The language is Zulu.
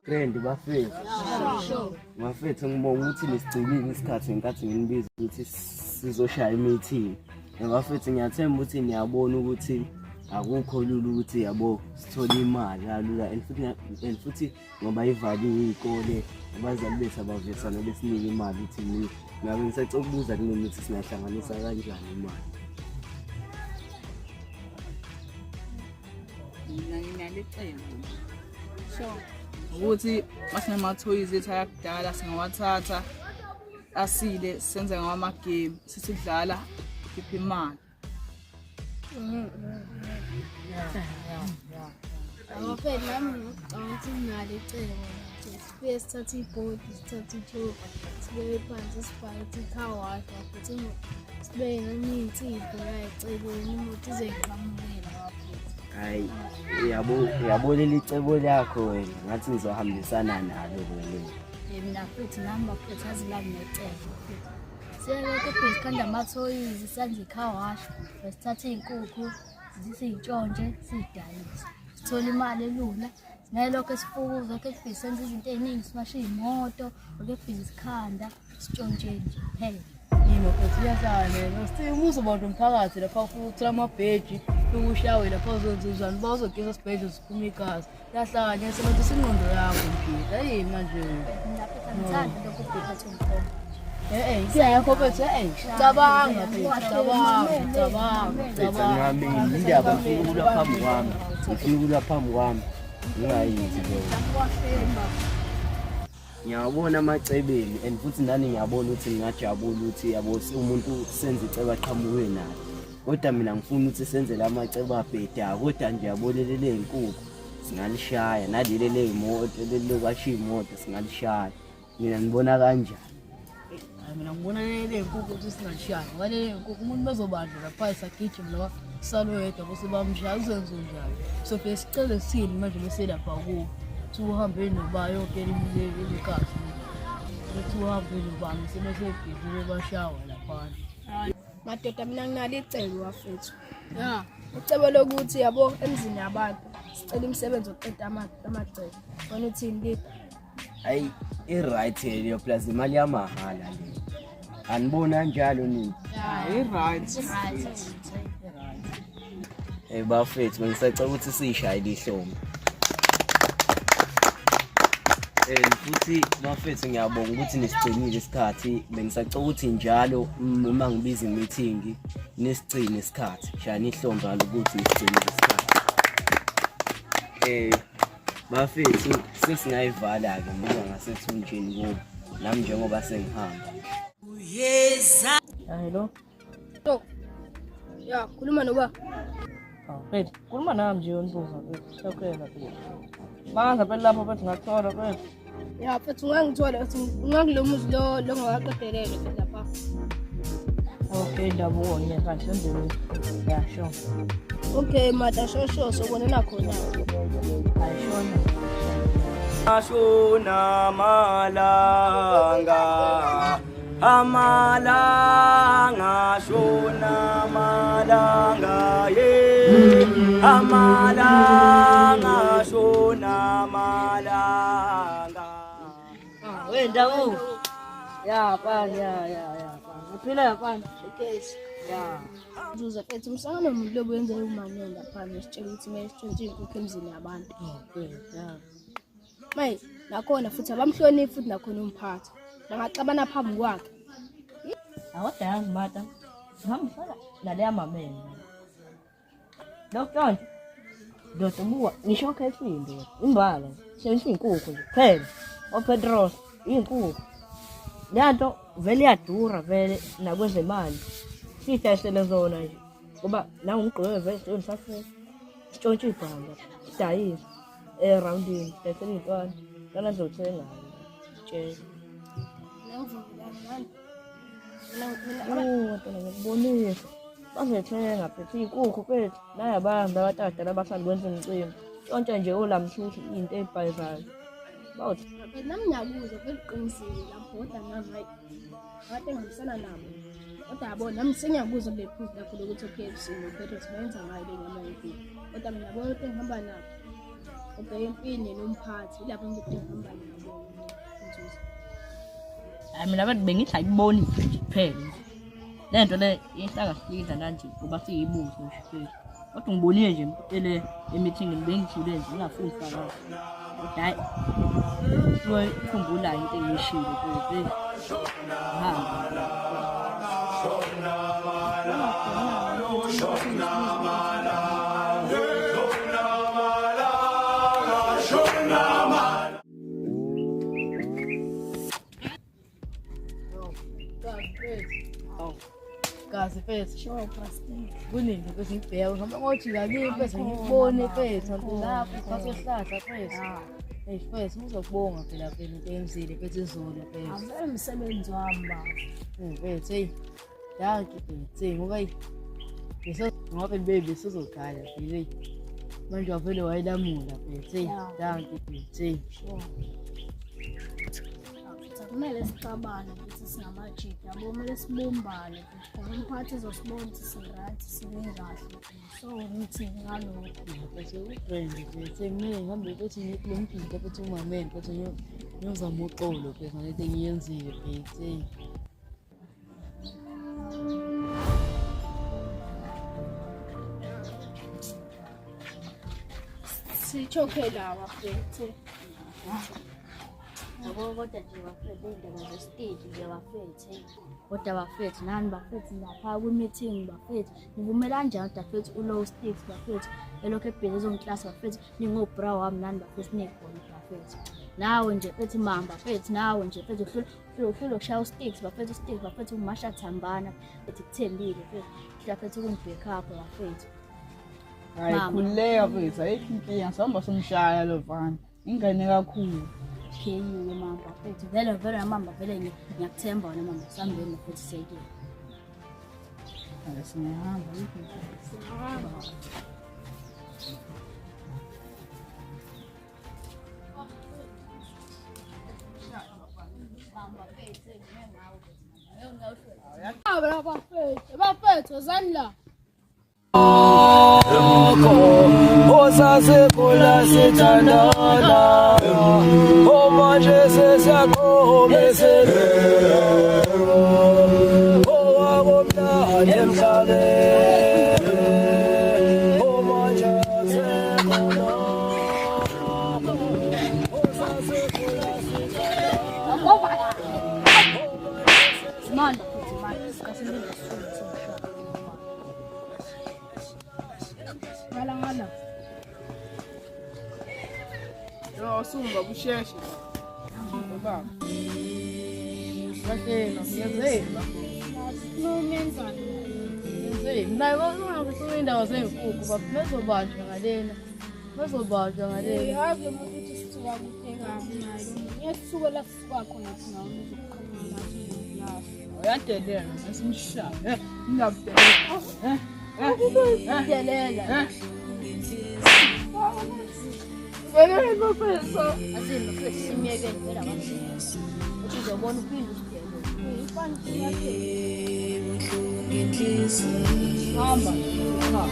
Grand bafethu. Bafethu ngibonga ukuthi nisigcinile isikhathi ngenkathi nginibiza ukuthi sizoshaya i-meeting. Bafethu ngiyathemba ukuthi niyabona ukuthi akukho lula ukuthi yabo sithole imali kalula and futhi and futhi ngoba ivaliwe iy'kole abazali bethu abavesana besinike imali ukuthi ni ngabe ngisacela ukubuza kunini ukuthi singahlanganisa kanjani imali. Mina nginale cebo. Sure. Ukuthi masinama-toys ethu ayakudala singawathatha asile senze ngawo ama-game sithi dlala khipha imali. Abafethu nami ngicabanga ukuthi nginalo icebo. Sifike sithathe ibhodi, sithathe ithupha, sibeke phansi sibhale ukuthi car wash futhi sibeke nenye insipho la eceleni imoto izoyiqhamukela bafethu. Hayi yabo yabo leli cebo lakho wena ngathi ngizohambisana nalo wena. Mina futhi nami bafethu azi lami necebo. Siyeke kubhizi khanda amathoyizi senze i-car wash, sithathe iy'nkukhu siy'ntshontshe siy'dayise. Sithole imali elula. Singeke lokho esifukuza lokho ekubhizi senze izinto ey'ningi siwashe iy'moto, lokho ekubhizi sikhanda sitshontshe nje kuphela. Yini futhi iyahlala lento. Sicela umuzi abantu umphakathi lapha uthola amabheji, ukushawe lapha uzonza uzani, bawuzogeza sibhedlela siphuma igazi. Yahlanya sebenzisa ingqondo yakho mphila. Hey manje. Mina futhi angithandi lokho ubhizi athi umkhomba. Eh inkinga yakho mfethu eh cabanga mfethu cabanga cabanga cabanga. Nami indaba ngifuna ukulwa phambi kwami. Ngifuna ukulwa phambi kwami. Ngingayenzi leyo. Ngiyawabona amacebeni and futhi nani ngiyabona ukuthi ngingajabula ukuthi yabo umuntu senze icebo aqhamuke nalo. Kodwa mina ngifuna ukuthi senze la macebo abhedayo kodwa nje yabo leli ley'nkukhu singalishaya naleli ley'moto leli lokwasha iy'moto singalishaya. Mina ngibona kanjani? Hayi mina ngibona lele nkukhu ukuthi singashayi ngoba lele nkukhu umuntu bezobanjwa lapha sagijima noma salo yedwa bese bamshaya uzenze njani so fike sicele sini manje bese lapha kuwo kuthi uhambe noba yonke imikazi ukuthi uhambe nobani sebesebhizi bebashawa laphana. Madoda mina nginalo icebo bafethu. Ya, icebo lokuthi yabo emzini yabantu sicela imisebenzi yokuqeda amagceke. Wena uthini lida? Hayi i-right leyo plus imali yamahhala le. Aniboni kanjalo nini? I-right. Eh bafethu bengisacela ukuthi siyishayele ihlombe. Eh futhi bafethu ngiyabonga ukuthi nisigcinile isikhathi bengisacela ukuthi njalo uma ngibiza i-meeting nisigcine isikhathi. Shayani ihlombe ukuthi nisigcinile isikhathi. Eh bafethu sesingayivala-ke ngibuka ngasethunjini kubo nami njengoba sengihamba. Hello. Ya, khuluma noba. Mfethu, khuluma nami nje unibuza mfethu. Siyakhwela mfethu. Manje phela lapho mfethu ngakuthola mfethu. Ya, mfethu ungangithola mfethu ungakulo muzi lo lo ngawaqedelele mfethu lapha. Okay, ndabuko ngiyafana senzeni. Ya, sure. Okay, mada sho sho sobonana khona. Hayi shona. Ashona malanga amalanga shona malanga ye amalanga shona malanga. We ndawo. Ya, pana, ya, ya, ya, pana. Uphila ya pana. Okay. Ya. Zuza mfethu umsangano muntu lobo wenza umama lapha nesitshela ukuthi kumele sitshontshe iy'nkukhu emzini yabantu. Okay, ya. Maye nakhona futhi abamhloniphi futhi nakhona umphathi. Bangaxabana phambi kwakhe. Akodwa yazi mata. Ngihambisana naleya mamela. Lokho nje. Ndoda buka ngisho KFC ndoda. Imbala. Sebenzisa iy'nkukhu nje kuphela. O-petrol, iy'nkukhu. Leya nto vele iyadura vele nakwezemali. Siyidayisele zona nje. Ngoba nangumgqibelo vele sisebenzisa futhi. Sitshontshe ibhanga, sidayise erawundini, sidayisele iy'ntwana. Ntwana zizothenga. Tshela. Ngivumelana nani. Mina Oh, ntwana ngikubonisa. Bazethenga phethe iy'nkukhu phethe. Naye abantu abatadala abasanda kwenza umcimbi. Tshontshe nje olamhluphi into ey'bhayizayo. Bawuthi Mfethu nami ngiyakuzwa vele uqinisile lapho kodwa nami hayi kade ngihambisana nabo. Kodwa yabo nami sengiyakuzwa kule phuzu lakho lokuthi o-KFC no-Petros bayenza ngayo le nyama yenkukhu. Kodwa mina yabo into engihamba nabo. Ubheke empini nomphathi ilapho ngizodinga ngihamba nabo inzuzo. Hayi mina abantu bengithi ayiboni nje kuphela. Le nto le ihlangahliza kanje ngoba siyibutho nje kuphela. Kodwa ngibonile nje ele emithingini bengijule nje ngingafuni ufakazi. Kodwa hhayi khumbula into engiyishilo kuze hamba. Kazi mfethu. Sure, Pastor. Kuningi mfethu ngibheka ngihamba ngojika kimi mfethu ngikubone mfethu lapho phasohlahla mfethu. Hey mfethu ngizokubonga phela phela into eyenzile mfethu izolo mfethu. Avele umsebenzi wami baba. Mfethu hey. Dankie mfethu hey ngoba hey ngoba phela baby sizogala phela hey. Manje wavele wayilamula mfethu hey. Dankie mfethu hey. Sure. Akumele sixabane futhi singamajita yabo, kumele sibumbane futhi khona umphathi ezosibona ukuthi si-right sime kahle. So ngithi ngalokho. Mfethu ubrand mfethu kumele ngihambe mfethu ngiye kulo mjita mfethu umamele mfethu ngiyozama uxolo mfethu ngalento engiyenzile mfethu hey. Sithokhe lawa mfethu. Yabo kodwa nje bafethu iy'ndaba zesiteji nje bafethu. Kodwa bafethu nani bafethu lapha kwi-meeting bafethu. Nivumela kanjani kodwa bafethu ulow sticks bafethu elokhu ebhizi ezongiklasi bafethu ningobra wami nani bafethu nikhona bafethu. Nawe nje mfethu mamba bafethu nawe nje mfethu uhlulwa ukushaya usticks bafethu usticks bafethu umasha thambana mfethu kuthembile mfethu. Hlula mfethu ukungi-back up bafethu. Hayi Mama. khululeka mfethu ayikho inkinga sihamba somshaya lo mfana. Ingane kakhulu. Kheyiwe mamba mfethu vele vele mamba vele ngiyakuthemba wena mamba sihambeni mfethu siyekile. Hayi singahamba ayikho inkinga. Singahamba. Bafethu, bafethu, wozani la. Osasekhula sithandana omanje sesiyaqhubesele owakomnandi emhlabeni omanje sekhona osasekhula sithandana. Manda futhi manje sikasilinde sisuke somshado. Ngala ngala. Yo sumba kusheshe. Baba. Kahle ngiyazela. Nomenzani. Ngiyazela. Naye ngifuna indawo zezinkukhu baba mezobanjwa ngalena. Mezobanjwa ngalena. Yazi lo muntu uthi sisuka kude kabi naye. Ngiyasuka la sisuka khona thina uzoqhamuka nathi ngiyasho. Uyadelela esimshaya. Ngingabudelela. Delela. Vele bafethu. Azini bafethu simyekeni vele akamsizi. Uthi uzobona uphinde usidelele. Ifana yakhe. Hamba. Hamba.